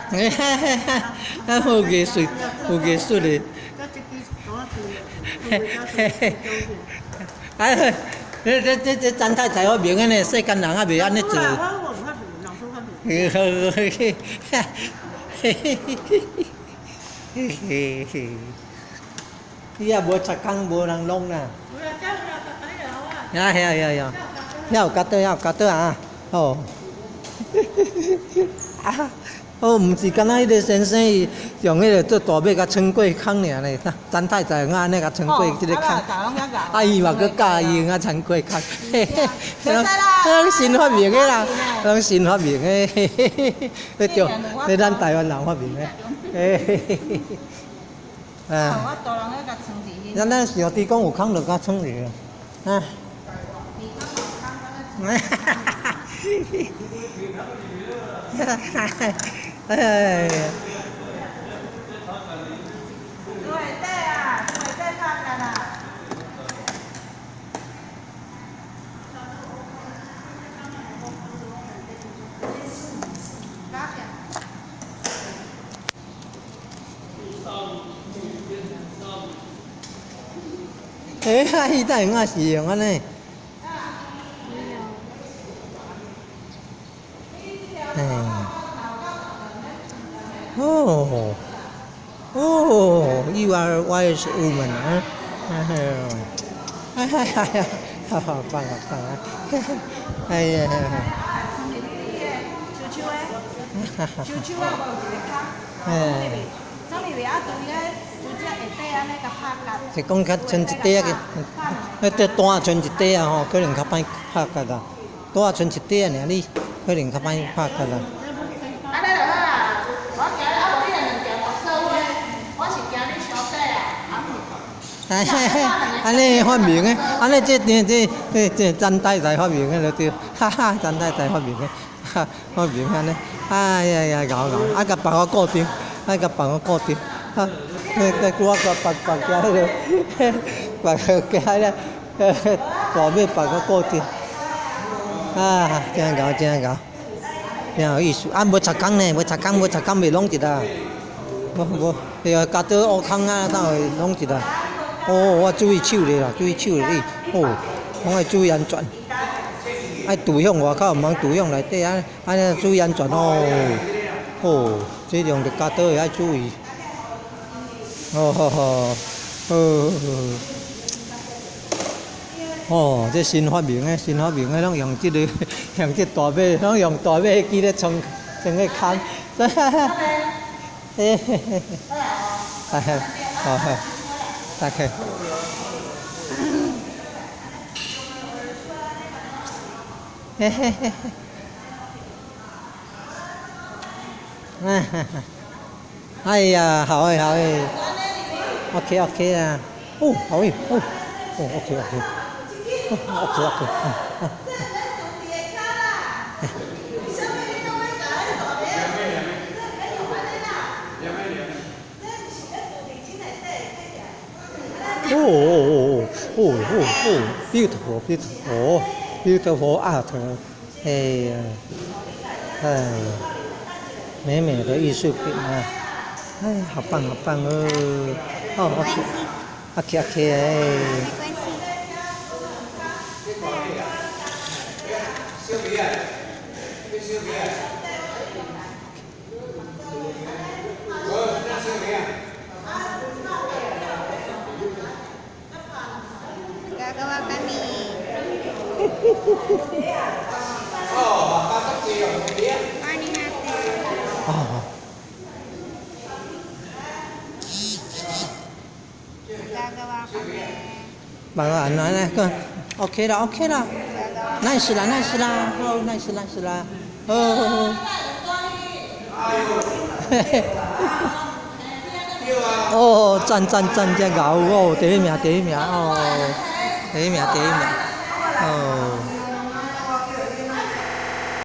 嘿嘿嘿，啊，有艺术，有艺术的。嘿嘿嘿，哎，这这这这张太太发明的呢，世间人还袂按呢做。嘿嘿嘿嘿嘿嘿嘿嘿嘿，你也无插工，无人弄啦。呀呀呀呀！遐有夹倒，遐有夹倒啊！哦，啊，哦，毋是，敢若彼个先生伊用彼个做大尾共穿过空爾呢，张太太用按呢共穿过這个空，啊，伊嘛閣教伊用啊穿過空，嘿嘿，攏新發明的啦，攏新發明的，嘿嘿嘿，彼對，彼咱台灣人發明的，嘿嘿嘿嘿，啊，咱咱上帝講有空就共穿入啊。哈哈哈！哈哈哈！哎呀！对啊，对拍啦。哎，伊当用啊是用按呢？哦，哦，You are wise woman 啊！哎呦，哎呀呀，好棒好棒啊！哎呀！是講較穿一塊仔個，彼單穿一塊仔吼，可能較歹拍結啦。單穿一塊仔爾，你可能較歹拍結啦。哎嘿嘿，按呢發明的，按呢這這這這這張太太發明的就對，哈哈，張太太發明的，哈，發明按呢，哎呀呀，𠢕𠢕，啊，共別个固定，啊，共別个固定，哈，那那我共別別家彼个，別个加咧，大尾別个固定，啊，真𠢕真𠢕，真有意思，啊，無插工呢，無插工，無插工袂攏一啦，無無，對啊，鉸刀烏空啊，哪會攏一啦？哦，我注意手咧啦，注意手咧，哦，講愛注意安全，愛拄向外口，毋通拄向內底啊，按呢注意安全哦。哦，這用著鉸刀的愛注意。哦吼吼，哦，哦，這新發明的，新發明的，攏用這個，用這大尾，攏用大尾機咧穿穿個空，哈哈哈，嘿嘿嘿，哈哈，好好。大概。嘿嘿嘿嘿。哈哈哈！哎呀，好誒好誒，OK OK 啊，哦好誒，哦，哦 OK OK，哦 OK OK，嗯嗯。哦哦哦哦哦哦，beautiful beautiful beautiful art，哎呀，哎，美美的藝術品啊，哎，好棒好棒哦，哦，OK OK OK 哎。哦。慢慢来来，个 OK 啦 OK 啦，nice 啦 nice 啦，哦 nice nice 啦，哦。嘿嘿。哦，讚讚讚，這𠢕哦，第一名第一名哦，第一名第一名，哦。